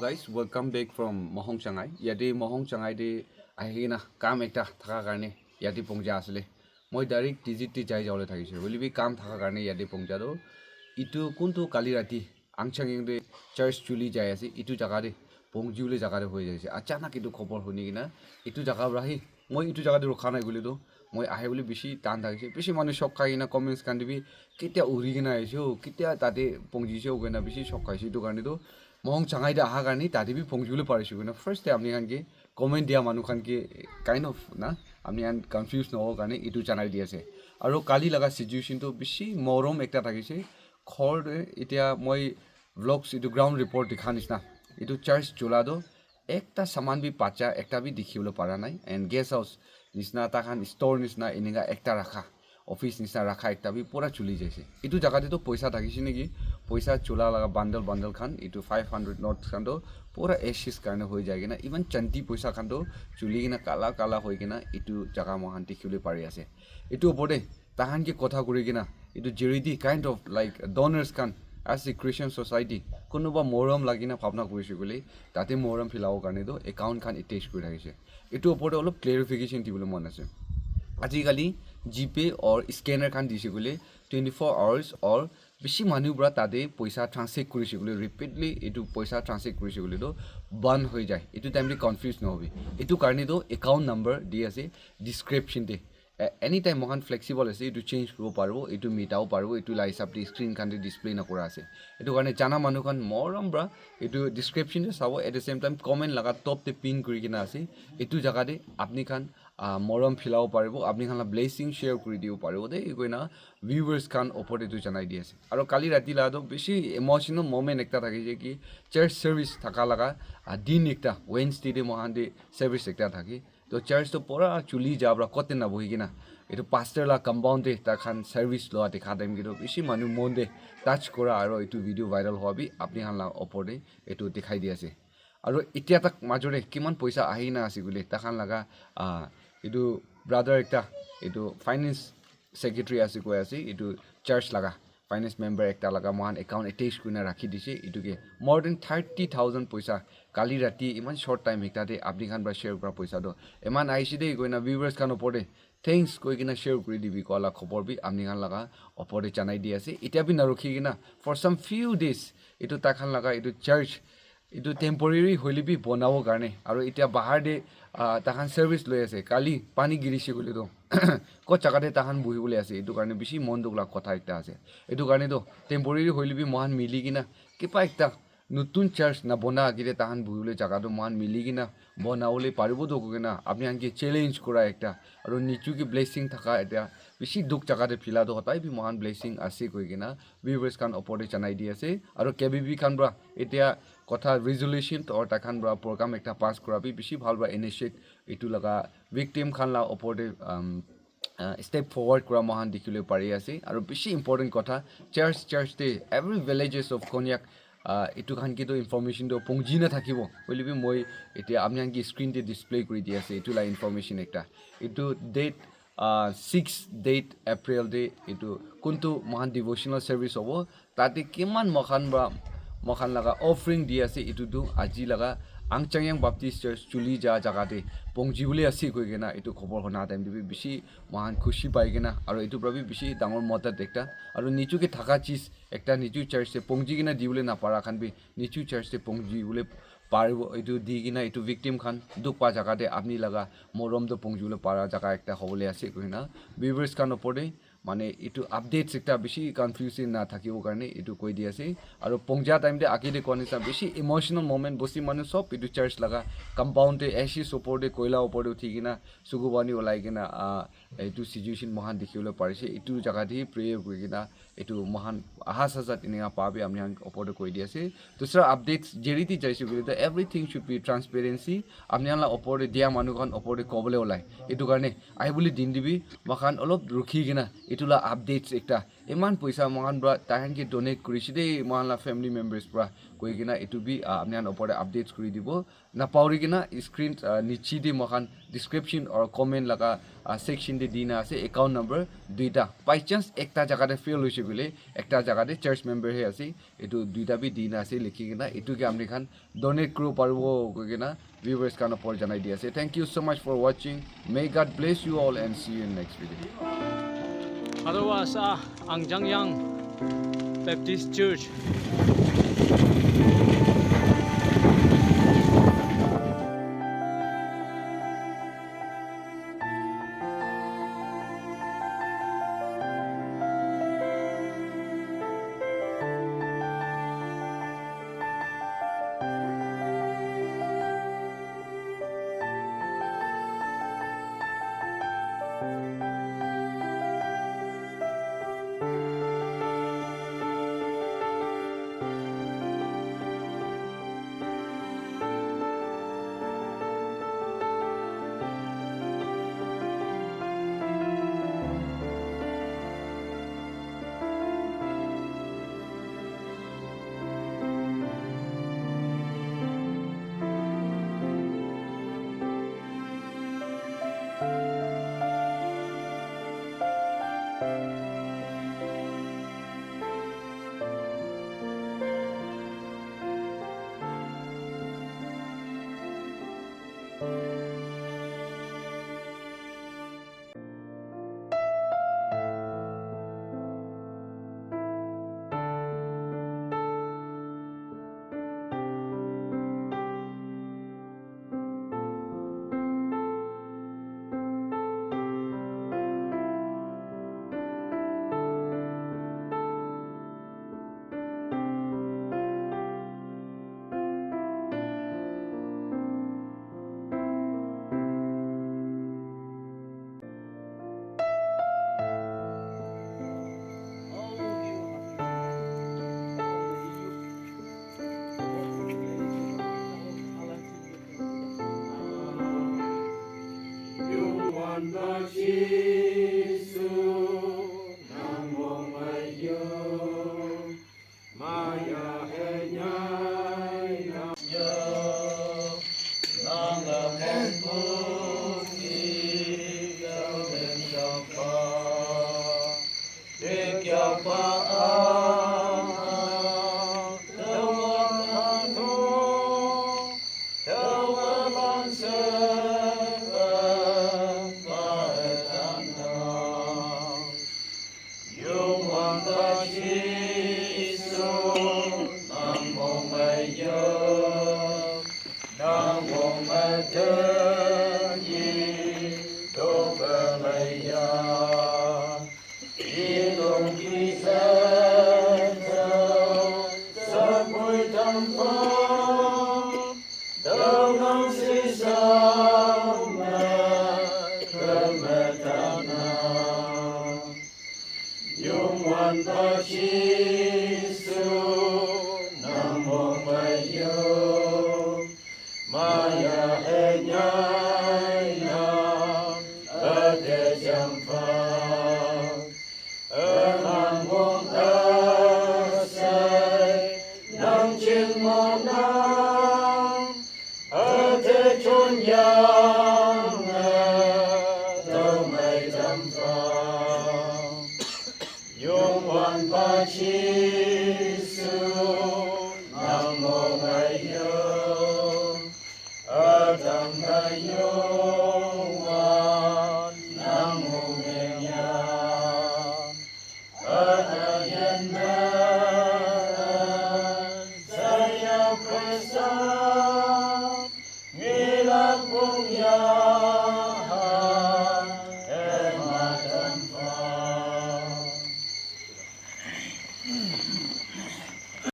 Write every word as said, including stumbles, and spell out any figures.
Guys, welcome back from Mohong Changai. Yate Mohong Changai te ahi kena kam ekta thaka karne yate pongja asile. Moi direct T Z te jai jawole thakise. Hoile bi kam thaka karne yate pongja toh. Itu kuntu kali rati Angchang Yang te church chuli jai ase. Itu jaga te pongji bole jaga te hoi jaise. Achanak itu khobor huni kena itu jaga pra hi moi itu jaga te rukha nai koile toh moi ahi bole bishi tan thakise. Bishi manu shock khai kena comments khan te bi ketia uri kena aise ho, ketia tate pongji se ho kena bishi shock khaise. Itu karne toh Mohong Changai te aha karne tate bi pongji bole parise koina first te apni khan ke comment dia manu khan ke kind of na apni khan confuse noho karne itu janai di ase. Aru kali laga situation toh bishi morom ekta thakise. Ghor te itia moi vlogs itu ground report dikha nishina itu church chula toh ekta saman bi bacha ekta bi dikhi bole para nai and guest house nishina takhan store nishina eninka ekta rakha office nishina rakha ekta bi pura chuli jaise. Itu jaga te toh poisa thakise naki, poisa chula laga bundle bundle khan itu five hundred notes khan toh pura ashes karne hoi jai kena even chanti poisa khan toh chuli kena kala kala hoi kena itu jaga moikhan dikhi bole pari ase. Itu opor te takhan ke kotha kuri kena itu charity kind of like donors khan as a Christian society kunuba morom lagi na bhabna kurise koile tate morom philabo karne toh account khan attach kuri thakise. Itu opor te olop clarification dibole mon ase. Ajikali GPay or scanner khan dise koile twenty four hours or bishi manu pra tate poisa transact kurise koile repeatedly itu poisa transact kurise koile toh ban hoi jai. Itu time te confuse nohobi. Itu karne toh account number di ase description te. A- anytime moikhan flexible ase, itu change kuribo paribo, itu mitabo paribo, itu la hisab te screen khan te display nakura ase. Itu karne jana manu khan morom pra itu description te sabo, at the same time comment laga top te pin kuri kena ase. Itu jaga te apni khan ah, morom philabo paribo, apni khan la blessing share kuri dibo paribo de koina viewers khan opor te tu janai di ase. Aro kali rati la toh bishi emotional moment ekta thakise ki church service thaka laga ah, din ekta Wednesday te moikhan te service ekta thake. To church toh pura chuli ja pra kote na bohi kena etu pastor la compound te tai khan service loa dikha time te toh bishi manu mon te touch kura aro etu video viral hoa bi apni khan la opor te etu dikhai di ase. Aro etia tak major te kiman poisa ahi na ase koile tai khan laga ah, etu brother ekta etu finance secretary ase koi ase etu church laga finance member ekta laga moikhan account attach kurina rakhi dise etu ke more than thirty thousand poisa kali rati iman short time ekta te apni khan para share kura poisa toh iman ahise de koina viewers khan opor te thanks koi kena share kuri dibi koa la khobor bi apni khan laga opor te janai di ase. Etia bi narukhi kena for some few days etu tai khan laga etu church etu temporary hoile bi bonabo karne aro etia bahar te ah, tai khan service loi ase. Kali pani girise koile toh kot jaga te tai khan buhi bole ase. Etu karne bishi mon dukh la kotha ekta ase. Etu karne toh temporary hoile bi moikhan mili kena kiba ekta notun church na bona age te tai khan buhi bole jaga toh moikhan mili kena bona bole paribo toh koi kena apni khan ke challenge kura ekta aro nichu ke blessing thaka ekta bishi dukh jaga te phila toh hotai bi moikhan blessing ase koi kena viewers khan opor te janai di ase. Aro K B B khan para etia kotha resolution or tai khan para program ekta pass kura bi bishi bhal para initiate etu laga victim khan la opor te um, uh, step forward kura moikhan dikhibole pari ase. Aro bishi important kotha church church te every villages of Konyak uh, etu khan ke toh information toh pongji na thakibo hoile bi moi etia apni khan ke screen te display kuri di ase etu la information ekta etu date uh, six date April te etu kuntu moikhan devotional service hobo tate kiman moikhan para moikhan laga offering di ase etu tu aji laga Angchang Yang Baptist Church chuli ja jaga te pongji bole ase koi kena etu khobor huna time te bi bishi moikhan khushi pai kena aro etu para bi bishi dangor madad ekta aro nichu ke thaka chis ekta nichu church te pongji kena di bole na para khan bi nichu church te pongji bole paribo etu di kena etu victim khan dukh pa jaga te apni laga morom toh pongji bole para jaga ekta hobole ase koi kena viewers khan opor te mane etu updates ekta bishi confusing na thakibo karne etu koi di ase aro pongja time te age te koa nishina bishi emotional moment bosti manu sob etu church laga compound te ashes opor te koila opor te uthi kena sugu pani ulai kena ah, etu situation moikhan dikhibole parise etu jaga te prayer kuri kena etu moikhan aha sa sa enika pa bi apni khan opor te koi di ase. Dusra updates jeri te jaise koile toh everything should be transparency. Apni khan la opor te dia manu khan opor te kobole olai. Etu karne ahibole din te bi moikhan olop rukhi kena etu la updates ekta Iman poisa moikhan pra taikhan ke donate kurishe de, moikhan la family members pra koi kena etu bi, ah, apni khan opor te updates kuri dibo. Napauri kena screen, ah, niche de moikhan description or comment laga, ah, section de dina ase account number duita. By chance ekta jaga de fail hoishe koile, ekta jaga de church member he ase, etu duita bi dina ase likhi kena, etu ke apni khan donate kuribo paribo koi kena viewers khan opor janai di ase. Thank you so much for watching. May God bless you all and see you in next video. Adowa sa Angjangyang Baptist Church.